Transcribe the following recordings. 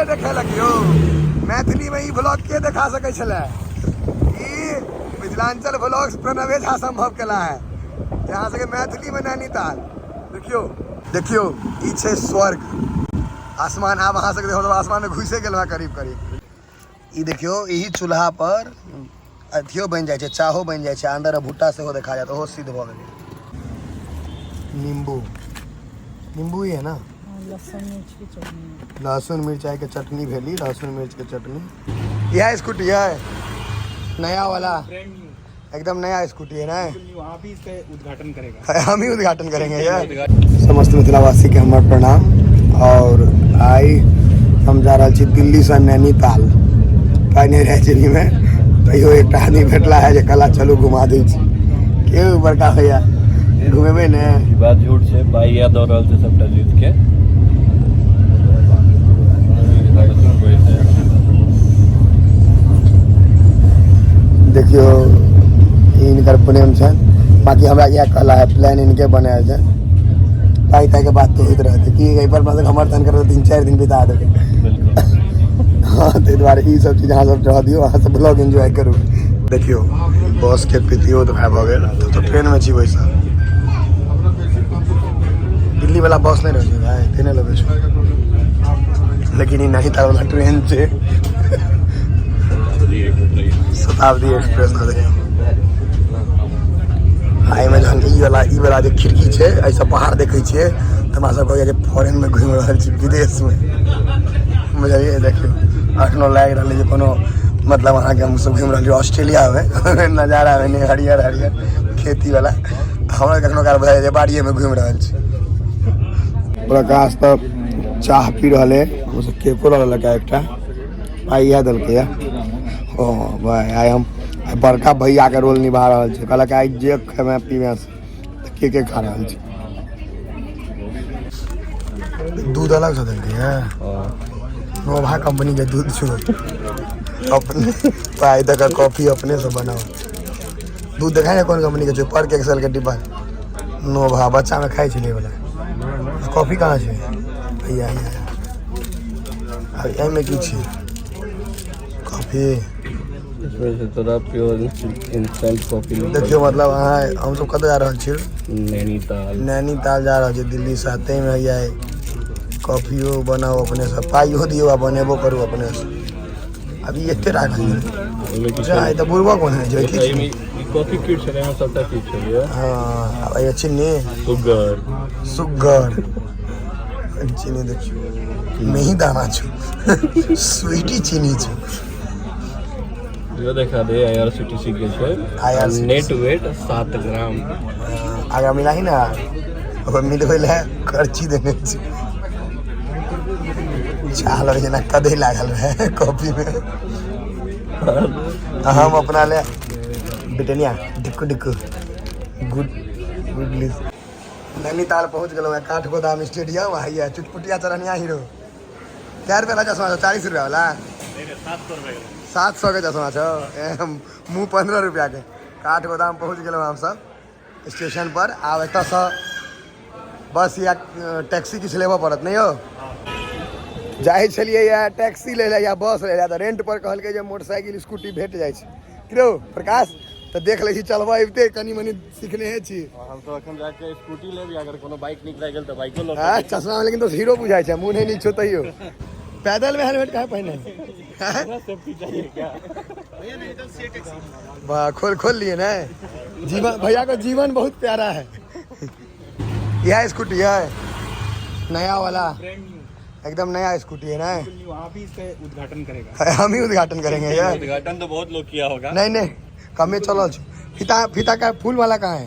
के देखेलक यौ? मैथिली में ई ब्लॉग के देखा सकै छलै? ई मिथिलांचल ब्लॉग्स प्रणवे झा संभव केला है जे अहाँ सबके मैथिली में नैनीताल देखियौ। देखियौ ई छै स्वर्ग आसमान। आब अहाँ सबके देखो आसमान में घुसे गेल हँ करीब करीब। ई देखियौ एही चूल्हा पर अथियो बनि जाइ छै, चाहो बनि जाइ छै, अंदर भुट्टा सेहो देखा जायत, ओहो सिद्ध भऽ गेलै। नींबू, नींबू ही है ना? लहसुन मिर्च की चटनी। लहसुन मिर्चाई के चटनी भेली, लहसुन मिर्च के चटनी। यह स्कूटी है नया वाला, एकदम नया स्कूटी है ना? आप ही इसका उद्घाटन करेगा। हम ही उद्घाटन करेंगे यार। समस्त मिथिलावासी के हमर प्रणाम। और आई हम जा रहल छी दिल्ली से नैनीताल। पाइ नहि रहै छै में, तैयो एकटा आदमी भेटला है जे कहला चलू घुमा दै छी। के बड़का भैया घुमेबै ने? ई बात झूठ छै, पाइ इएह दऽ रहल छै सबटा जीत के। देखियौ हिनकर प्रेम छनि, बाकी हमरा इएह कहला है प्लान इनके बनायल छै। पाइ ताइ के बात तऽ होइत रहतै कि एहि पर मतलब हमर तहन करबै 3-4 दिन बिता देबै। हाँ, ताहि दुआरे ई सब चीज अहाँ सब रह दियौ, अहाँ सब ब्लॉग एंजॉय करू। देखियौ बस के पितियो तऽ भाय भऽ गेल, तब तऽ ट्रेन में छी बैसल। दिल्ली वाला बस नहीं रहै छै भाय, ते नहि लगै छै, लेकिन ई नैनीताल वाला ट्रेन छै, शताब्दी एक्सप्रेस। देखियौ आ एहिमे जहन ई वाला जे खिड़की छै, एहिसँ बाहर देखै छियै तऽ हमरा सबके होइया जे फॉरेन मे घुमि रहल छी, विदेश मे, बुझलियै? देखियौ अखनो लागि रहल जे कोनो मतलब अहाँके हम सब घुमि रहल छी ऑस्ट्रेलिया मे, नजारा मे नहि हरियर हरियर खेती वाला। हमरा कखनो काल बुझाइ जे बाड़िए मे घुमि रहल छी। प्रकाश तऽ चाह पी रहल है, हमसब केको लऽ लेलक एकटा, पाइ इएह देलकै। ओ भाय आइ हम बड़का भैया के रोल निभा रहल छी। कहलक आइ जे खेबै पीबै तऽ के के खा रहल छी। दूध अलग से देलकै है, नोभा कंपनी के दूध छो। अपने पाइ दऽ कऽ कॉफी अपने से बनाओ। दूध देखाय ने कोन कंपनी के छौ? पर्क एक्सेल के डिब्बा नोभा, बच्चा में खाइ छलै वाला। कॉफी कहाँ छै? भैया भैया आब एहिमे की छै? कॉफी तोरा प्योर इंस्टेंट कॉफी। देखियौ मतलब अहाँ हमसब कतऽ जा रहल छी? नैनीताल। नैनीताल जा रहल छी दिल्ली से, ताहिमे हैया कॉफियो बनाउ अपने से, पाइयो दियौ आ बनेबो करू अपने से। अभी एते राखल छै तऽ बुढ़बा कोन है छै? की कॉफी किट छै, एहिमे सबटा चीज छै। हाँ, अब एहिमे चीनी, सुगर, सुगर, चीनी। देखियौ मेही दाना छौ, स्वीटी चीनी छौ। इहो देखा दे, आईआरसीटीसी के छै। IRCTC। Net weight 7 ग्राम। आगा मिलाही ना, ओकर मिलबै लए करची देने छै। चाह लगे जेना कदे लागल रहे कॉफी में। हम अपना ले ब्रिटानिया डिक्कू डिक्कू गुड गुड लिस। नैनीताल पहुंच गेलहुँ हैं, काठगोदाम स्टेडियम। आइए चुटपुटिया चरनिया हीरो। कै रुपया वाला चश्मा छौ? 40 रुपया वाला? 700 के चश्मा छौ, मुँह 15 रुपया के। काठगोदाम पहुंच गेलहुँ हमसब स्टेशन पर। आब एतऽसँ बस या टैक्सी किछु लेबऽ पड़त। नहि यौ, जाइ छलियै या टैक्सी लै लए या बस लै लए, तऽ रेंट पर कहलकै जे मोटरसाइकिल स्कूटी भेट जाइ छै। की रौ प्रकाश, तऽ देख लै छी, चलबऽ अबिते कनि मनि सिखने छी। हमसब अखन जाके स्कूटी लेब या अगर कोनो बाइक नीक लागि गेल तऽ बाइको लऽ। हाँ, चश्मा में लेकिन तो हीरो बुझाइ छै, मुँह नहि नीक छौ तैयो। पैदल में हेलमेट काहे पहिने? सेफ्टी चाहिए क्या? वाह, खोल खोल लिए ना। जीवन भैया को जीवन बहुत प्यारा है। यह स्कूटी है नया वाला, एकदम नया स्कूटी है ना? आप ही इसका उद्घाटन करेगा। हम ही उद्घाटन करेंगे यार। उद्घाटन तो बहुत लोग किया होगा। नहीं नहीं, कमे चलो। फीता, फीता का फूल वाला कहाँ है?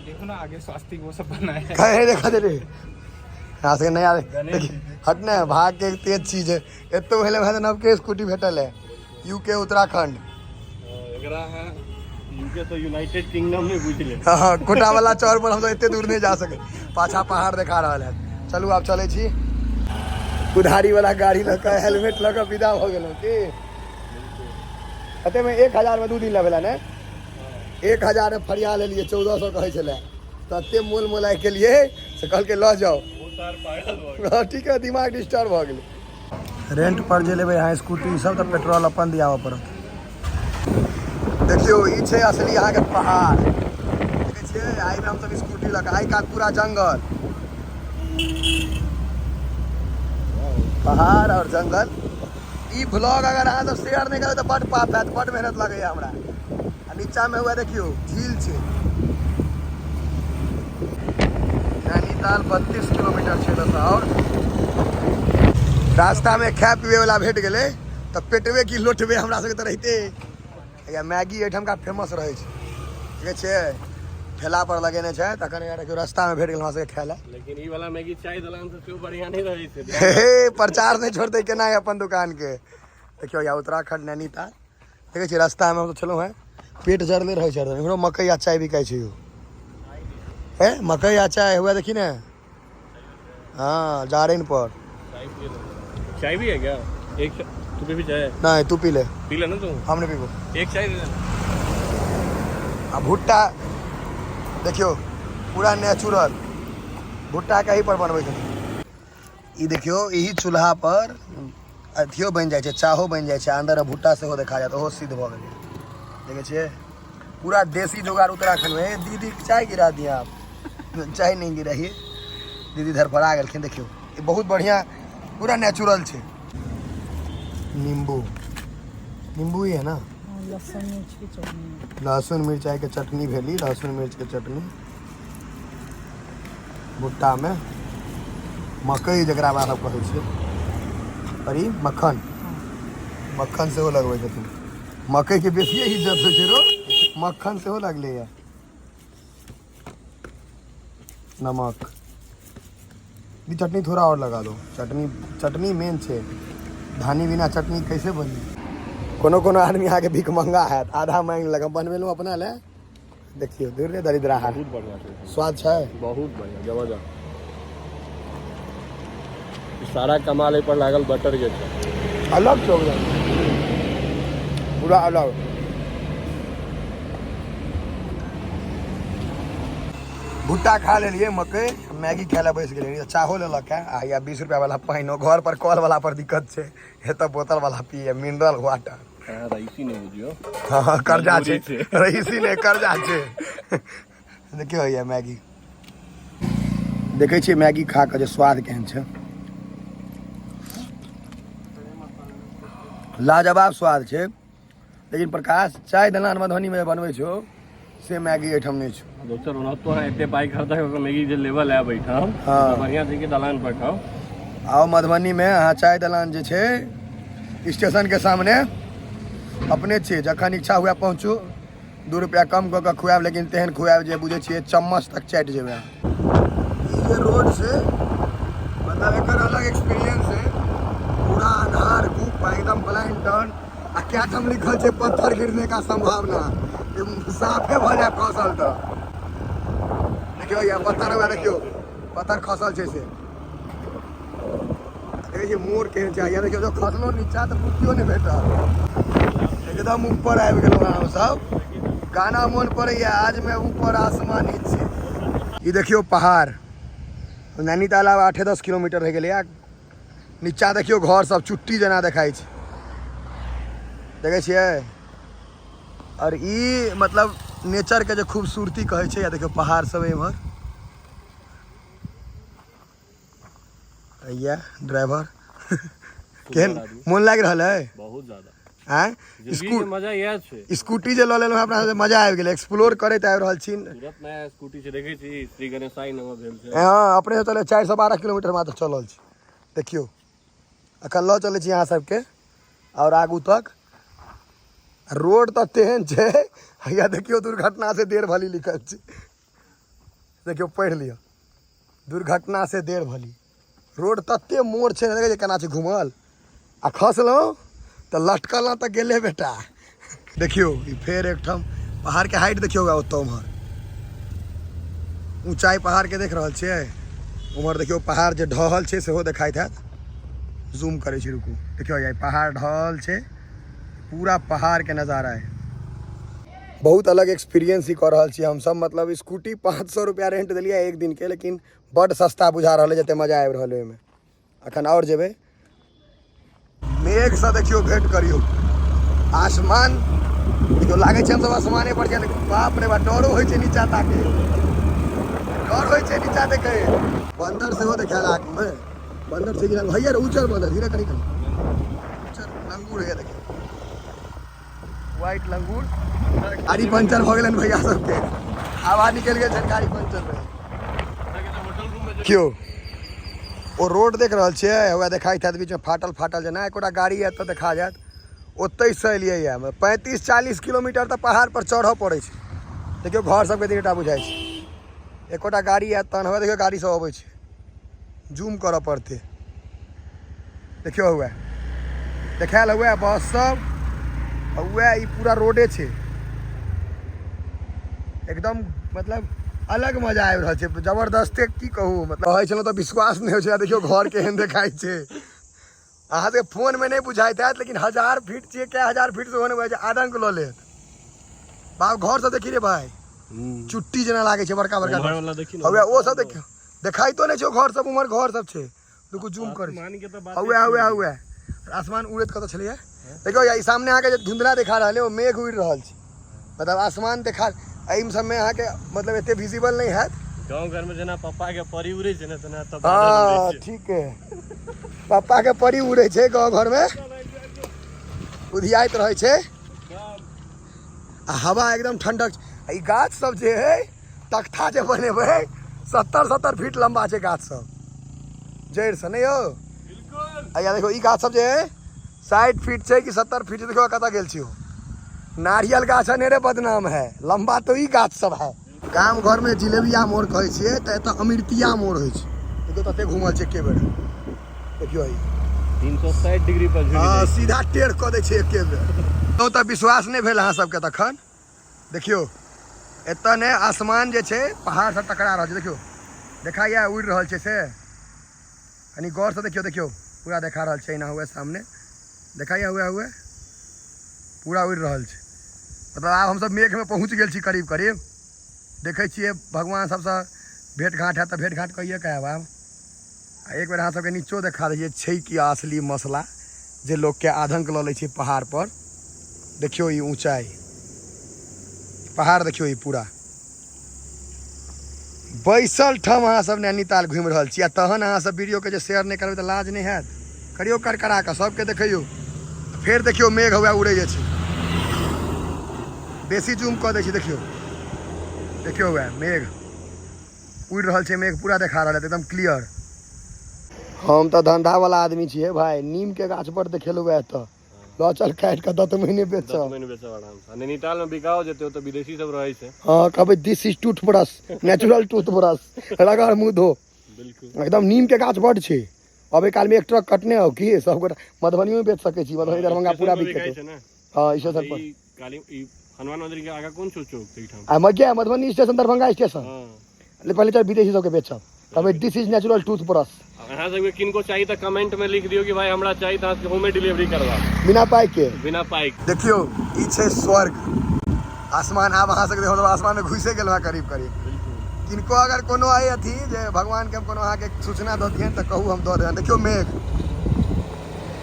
देखो ना आगे स्वास्तिक वो सब बना है। कहाँ है? देखा दे रे, यहाँ से नया देखिए, हटने भाग के तेज चीज है। एतो भेले भाई नवके स्कूटी भेटल है। यूके उत्तराखंड एकरा है यूके तो यूनाइटेड किंगडम में बुझ ले। हाँ, कोटा वाला चौर पर हम तो एते दूर नहीं जा सके, पाछा पहाड़ देखा रहल है। चलू आब चलै छी। कुधारी वाला गाड़ी लऽ कऽ, हेलमेट लऽ कऽ विदा भऽ गेलहुँ। की कते में? 1000 में 2 दिन लऽ भेला ने? 1000 में फरिया लेलियै, 1400 कहै छलै, तते मोल मोलाइ के लिए से कहलकै लऽ जाओ। हाँ, ठीक है, दिमाग डिस्टर्ब भऽ गेलै। रेंट पर जे लेबै अहाँ स्कूटी सब तऽ पेट्रोल अपन दियाबऽ पड़त। देखियौ ई छै असली अहाँके पहाड़, देखै छियै? एहिमे हमसब स्कूटी लऽ कऽ आइ काल्हि पूरा जंगल, पहाड़ और जंगल। ई ब्लॉग अगर अहाँ सब शेयर नहि करबै तऽ बड पाप हैत, बड मेहनत लगैया हमरा। आ नीचा में हुआ देखियौ झील छै। नैनीताल 32 किलोमीटर छै एतऽसँ। और रास्ता में खाय पीबे वाला भेट गेलै तऽ पेटवे की लोटबे हमरा सबके तऽ रहिते। या मैगी एहिठामका फेमस रहै छै, देखै छियै ठेला पर लगेने छै। तखन यहाँ देखियौ रास्ता में भेट गेल हमरा सबके खाय लए। लेकिन ई वाला मैगी चाय दलान से सेहो बढ़िया नहीं रहै छै। हे, प्रचार नहीं छोड़ते केना है अपन दुकान के। देखियौ या उत्तराखंड नैनीताल देखै छियै। रास्तामे हम छलहुँ हेँ, पेट जरले रहै छै हरदम। इम्हरो मकई आ चाय बिकाइ छै यौ। हे, मकई आ चाय हुआ देखी ने। हाँ, जारैन पर। चाय पिए ले। चाय भी है क्या? एक तू भी चाय? नहीं, तू पी ले। पी ले ना तू। हम नहीं पीबो। एक चाय दे देना। आ भुट्टा देखियौ, पूरा नेचुरल भुट्टा के पर बनबै छथिन। ई देखियौ, यही चूल्हा पर अथियो बनि जाइ छै, चाहो बनि जाइ छै। अंदर भुट्टा सेहो देखा जायत, ओहो सिद्ध भऽ गेलै। देखै छियै, पूरा देसी जुगाड़ उत्तराखंड में। ए दीदी, चाय गिरा दिए आप। चाय नहीं गिराइए दीदी, धरफड़ा गेलखिन। देखियौ, ई बहुत बढ़िया पूरा नेचुरल छै। नींबू, नींबू ही है ना? हाँ, लहसुन मिर्च की चटनी। लहसुन मिरचाई के चटनी भेली, लहसुन मिर्च के चटनी भुट्टा में, मकई जकरा हमरा सब कहै छियै। और ई मक्खन, मक्खन सेहो लगबै छथिन। मकई के बेसिए इज्जत होइ छै रो, मक्खन सेहो लगलैया। नमक ई चटनी थोड़ा और लगा दो। चटनी, चटनी मेन छै। धानी बिना चटनी कैसे बनी? कोनो कोनो आदमी अहाँके भीख मंगा हैत, आधा मांगि लेलक। हम बनबेलहुँ अपना ले। देखियौ, दूर रे दरिद्रा। बहुत बढ़िया छै। स्वाद छै? बहुत बढ़िया, जबरदस्त। ई सारा कमाल एहि पर लागल बटर के छै। अलग छै एकदम, पूरा अलग। भुट्टा खा लेलियै, मकई, मैगी खाय लए बैस गेलियै। चाहो लेलक है आ या 20 रुपया वाला पानि। घर पर कल वाला पर दिक्कत छै, एतऽ बोतल वाला पिए मिनरल वाटर। अहाँ रईसी नहि बुझियौ। हाँ, कर्जा छै। मजबूरी छै। रईसी ने कर्जा छै। देखियौ, होइया मैगी। देखै छियै मैगी खा कऽ जे स्वाद केहन छै। लाजवाब स्वाद छै। लेकिन प्रकाश, चाय दलान मधुबनीमे जे बनबै छौ से मैगी एहिठाम नहि छौ। दोसर ओनाहितो अहाँ एते पाइ खर्चा कऽ कऽ मैगी जे लेवल आयब एहिठाम, तऽ बढ़िआँ छै कि दलान पर खाउ। आओ मधुबनीमे अहाँ, चाय दलान जे छै स्टेशनके सामने अपने छियै। जखन इच्छा हुए पहुँचू, 2 रुपया कम कऽ कऽ खुआएब, लेकिन तेहन खुआएब जे बुझै छियै चम्मच तक चाटि जेबै अहाँ। ई जे रोड छै, मतलब एकर अलग एक्सपीरियंस है। पूरा अन्हार गुप, एकदम ब्लाइंड टर्न आ क्या ठाम लिखल छै पत्थर गिरने का संभावना। ई साफे भऽ जाय खसल तऽ। देखियौ, या पत्थर हुआ, देखियौ पत्थर खसल छै से। देखै छियै मोड़ केहन छै? या देखियौ, जो खसलो नीचा तऽ कुतियो नहि भेटल। एकदम ऊपर आबि गेलहुँ हम सब। गाना मोन पड़ैया, आज मैं ऊपर आसमान नीचे। ई देखियौ पहाड़। नैनीताल आब 8-10 किलोमीटर रहि गेलै। नीचा देखियौ, घर सब चुट्टी जेना देखाइ छै, देखै छियै? और ई मतलब नेचर के जे खूबसूरती कहै छै। या देखियौ पहाड़ सब एम्हर। या ड्राइवर, केहन मोन लागि रहल है? बहुत ज्यादा। आँय? जिंदगी के स्कू मजा इएह छै। स्कूटी जे लऽ लेलहुँ अपना सबके, मजा आबि गेलै। एक्सप्लोर करैत आबि रहल छी। तुरंत नया स्कूटी छै, देखै छी, श्री गणेशाई नमः भेल छै। हँ, अपने से चले 412 किलोमीटर मात्र चलल छी। देखियौ, एखन लऽ चलै छी अहाँ सबके आओर आगू तक। रोड तऽ तेहन छै, हैया देखियौ, दुर्घटना से देर भली लिखल छै। देखियौ, पढ़ि लिअ, दुर्घटना से देर भली। रोड तते मोड़ छै ने, देखै छियै केना छै घुमल? आ खसलहुँ तऽ लटकलहुँ तऽ गेले बेटा। देखियौ, ई फेर एकठाम पहाड़के हाइट देखियौ। ओतऽ उम्हर ऊंचाई पहाड़के देख रहल छियै? उम्हर देखियौ, पहाड़ जे ढहल छै सेहो देखाइत हैत। जूम करै छी, रुकू। देखियौ, ई पहाड़ ढहल छै, पूरा पहाड़के नजारा है। बहुत अलग एक्सपीरियंस ही कऽ रहल छी हमसब। मतलब स्कूटी 500 रुपया रेंट देलियै एक दिनके, लेकिन बड्ड सस्ता बुझा रहल है, जते मजा आबि रहल है ओहिमे। अखन आओर जेबै। मेघसँ देखियौ भेंट करियौ। आसमान देखियौ, लागै छै हमसब आसमाने पर छियै। बाप रे बाप, डरो होइ छै नीचा ताके, डर होइ छै नीचा देखे। बन्दर सेहो देखायल आगूमे, बन्दर छै कि भैया रे, उज्जर बन्दर, धीरे कनि कनि उज्जर लंगूर है, देखियौ व्हाइट लंगूर। गाड़ी पंचर भऽ गेलनि भैया सबके, हवा निकलि गेल छनि, गाड़ी पंचर रहै। देखियौ ओ रोड देख रहल छियै, वएह देखाइत हैत बीचमे फाटल फाटल जेना, एकोटा गाड़ी आयत तऽ देखा जायत। ओतहिसँ एलियै यऽ, 35-40 किलोमीटर तऽ पहाड़ पर चढ़ऽ पड़ै छै। देखियौ घर सबके तीनटा बुझाइ छै, एकोटा गाड़ी आयत तहन हुए। देखियौ गाड़ी सब अबै छै, जूम करऽ पड़तै। देखियौ हुए देखायल हुए बस सब, हुए ई पूरा रोडे छै एकदम, मतलब अलग मजा आबि रहल छै, जबरदस्ते की कहू। मतलब कहै छलहुँ तऽ विश्वास नहि होइ छै। देखियौ घर केहन देखाइ छै, अहाँ सबके फोनमे नहि बुझाइत हैत, लेकिन 1000 फीट छियै, कए हजार फीट सेहो नहि बुझाइ छै, आदंक लऽ लेत बाप। घर सब देखी रे भाई, चुट्टी जेना लागै छै, बड़का बड़का उम्हर वाला देखी ने। हौवे ओ सब देखियौ, देखाइतो नहि छै ओ घर सब, उम्हर घर सब छै। रुकू जूम करै छी। आसमान के तऽ बात हौवे हौवे हौवे आसमान उड़ैत कतऽ छलैया देखियौ, ई सामने अहाँके जे धुंधला देखा रहल है ओ मेघ उड़ि रहल छै, मतलब आसमान देखा एहि सबमे अहाँके मतलब एते विजिबल नहि हैत। गाँव घर में जेना पप्पा के परी उड़ै छै ने तेना तब बादल उड़ै हँ छै। ठीक है, पप्पा के परी उड़ै छै गाँव घर में, उधियाइत रहै छै आ हवा एकदम ठंडक छै। आ ई गाछ सब जे है तख्ता जे बनेबै 70-70 फीट लंबा छै गाछ सब जड़ि से, नहि यौ? बिल्कुल। आ देखियौ ई गाछ सब जे है 60 फीट छै कि 70 फीट, देखियौ कतऽ गेल छी। नारियल गाछ अनेरे बदनाम है, लंबा तो ई गाछ सब है। गाम घर में जिलेबिया मोड़ कहै छियै तऽ एतऽ अमृतिया मोड़ होइ छै। देखियौ तते घूमल छै एके बेर, देखियौ ई 360 डिग्री पर झुकि हँ जाइ छै। सीधा टेढ़ कऽ दै छै एके बेर। तो तऽ विश्वास नहि भेल अहाँ सबके तखन। देखियौ एतऽ ने आसमान जे छै पहाड़ से टकरा रहल छै, देखियौ देखाइया उड़ि रहल छै से, कनि गौर से देखियौ, देखियौ पूरा देखा रहल छै, एना हुए सामने देखाइया हुए हुए पूरा उड़ि रहल छै। मतलब आब हमसब मेघमे पहुँच गेल छी करीब करीब, देखै छियै भगवान सबसँ भेंट घाँट हैत तऽ भेंट घाँट कहिए कऽ आयब आब। आ एक बेर अहाँ सबके नीचो देखा दै छियै, छै कि असली मसला जे लोकके आदंक लऽ लै छै पहाड़ पर। देखियौ ई ऊँचाइ पहाड़, देखियौ ई पूरा बैसल ठाम अहाँ सब नैनीताल घुमि रहल छी, आ तहन अहाँ सब वीडियोके जे शेयर नहि करबै तऽ लाज नहि हैत? करियौ करकरा कऽ सबके देखैयौ। फेर देखियौ मेघ हुए उड़ै जे छै, बेसी जूम कऽ दै छी, देखियौ देखियौ हुए मेघ उड़ि रहल छै, मेघ पूरा देखा रहल है एकदम क्लियर। हम तऽ धंधा वाला आदमी छियै भाई, नीम के गाछ पर देखेलहुँ एतऽ, लऽ चल काटि कऽ 10 महीने बेचब, 10 महीने बेचब आराम से। नैनीताल में बिकाओ जेतै, ओतऽ विदेशी सब रहै छै। हँ कहबै this is toothbrush, natural toothbrush, रगड़ मुँह धो। बिल्कुल एकदम नीम के गाछ बड छै। अबै काल में एक ट्रक कटने हो की सब गोटा मधुबनियो में बेच सकै छी, मधुबनी दरभंगा पूरा बिकै बिकाइ छै। छै ने। हँ स्टेशन पर ई काली ई हनुमान मंदिर के आगा कोन छौ चौक एहिठाम? आ मध्य मधुबनी स्टेशन दरभंगा स्टेशन। हँ ले पहिले चल विदेशी सबके बेचब, कहबै दिस is natural toothbrush. अहाँ सबके किनको चाही तऽ कमेंट में लिख दियौ कि भाई हमरा चाही, तऽ अहाँ होमे डिलीवरी करवा बिना पाई के, बिना पाई के। देखियौ ई छै स्वर्ग आसमान। आब अहाँ सबके देखो आसमान में घुसे गेल करीब करीब। किनको अगर कोनो अइ अथी जे भगवान के हम कोनो अहाँके सूचना दऽ दियनि तऽ कहू, हम दऽ देबनि। देखियौ मेघ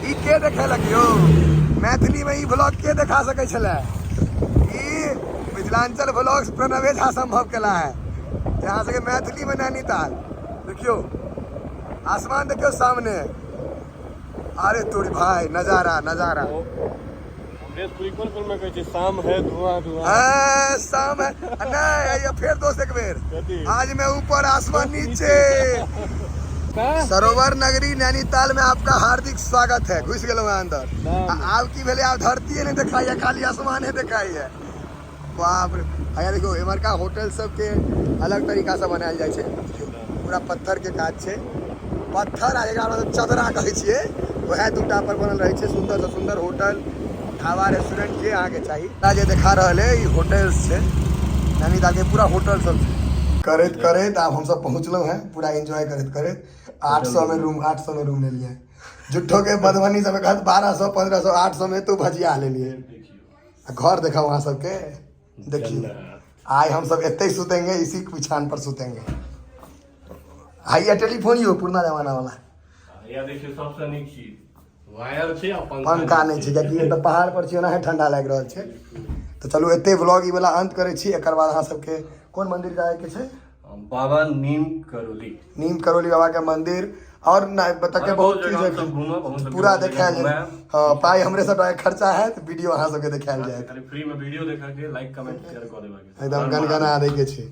ई के देखेलक यौ? मैथिली में ई ब्लॉग के देखा सकै छलै? ई मिथिलांचल ब्लॉग्स प्रणवे झा संभव केला है जे अहाँ सबके मैथिली में नैनीताल। देखियौ आसमान, देखियौ सामने, अरे तोरी भाई नजारा नजारा। अमरीश पुरी कोन फिल्म में कहै छै शाम है धुआं धुआं? आ, शाम है नहीं, ये फिर दोस्त एक बेर कथी? आज मैं ऊपर आसमान नीचे। सरोवर नगरी नैनीताल में आपका हार्दिक स्वागत है। घुस गेलहुँ अंदर, आब की भेलै? आब धरती नहीं देखाई है, खाली आसमान है देखाई है। बाप रे। आया देखियौ एम्हरका होटल सबके अलग तरीका से बनायल जाइ छै। देखियौ पूरा पत्थर के काज छै, पत्थर आ एकरा मतलब चदरा कहै छियै, वएह दूटा पर बनल रहै छै। सुन्दर से सुन्दर होटल ढाबा रेस्टोरेंट जे अहाँके चाही। जे देखा रहल है ई होटल छै नैनीताल के, पूरा होटल सब छै। करैत करैत आब हमसब पहुँचलहुँ हैं, पूरा एंजॉय करैत करैत 800 में रूम, 800 में रूम लेलियै। झूठो के मधुबनी सब कहत 1200 1500, 800 में तो भजिया लेलियै। आ घर देखाउ अहाँ सबके, देखिए आइ हम सब एते सुतेंगे, इसी बिछान पर सुतेंगे। आइए टेलीफोन यो पुरना जमाना वाला। या देखियौ सबसँ नीक चीज वायर छै आ पंखा। पंखा नहि छै, कियाकि एतऽ पहाड़ पर छी, ओनाहे ठंडा लागि रहल छै। तऽ चलू, एते व्लॉग ई वाला अंत करै छी। एकर बाद अहाँ सबके कोन मंदिर जायके छै? बाबा नीम करोली। नीम करोली बाबा के मंदिर और तके और बहुत बहुत चीज जगह है। हमसब घूमब, अहूँ सबके पूरा बहुत जगह देखायल जायत। घुमायब। हँ, पाइ हमरे सबटा के खर्चा हैत, वीडियो अहाँ सबके देखायल जायत। खाली फ्री में वीडियो देखा के लाइक, कमेंट, शेयर कऽ देबाक। एकदम गनगना दै के छै।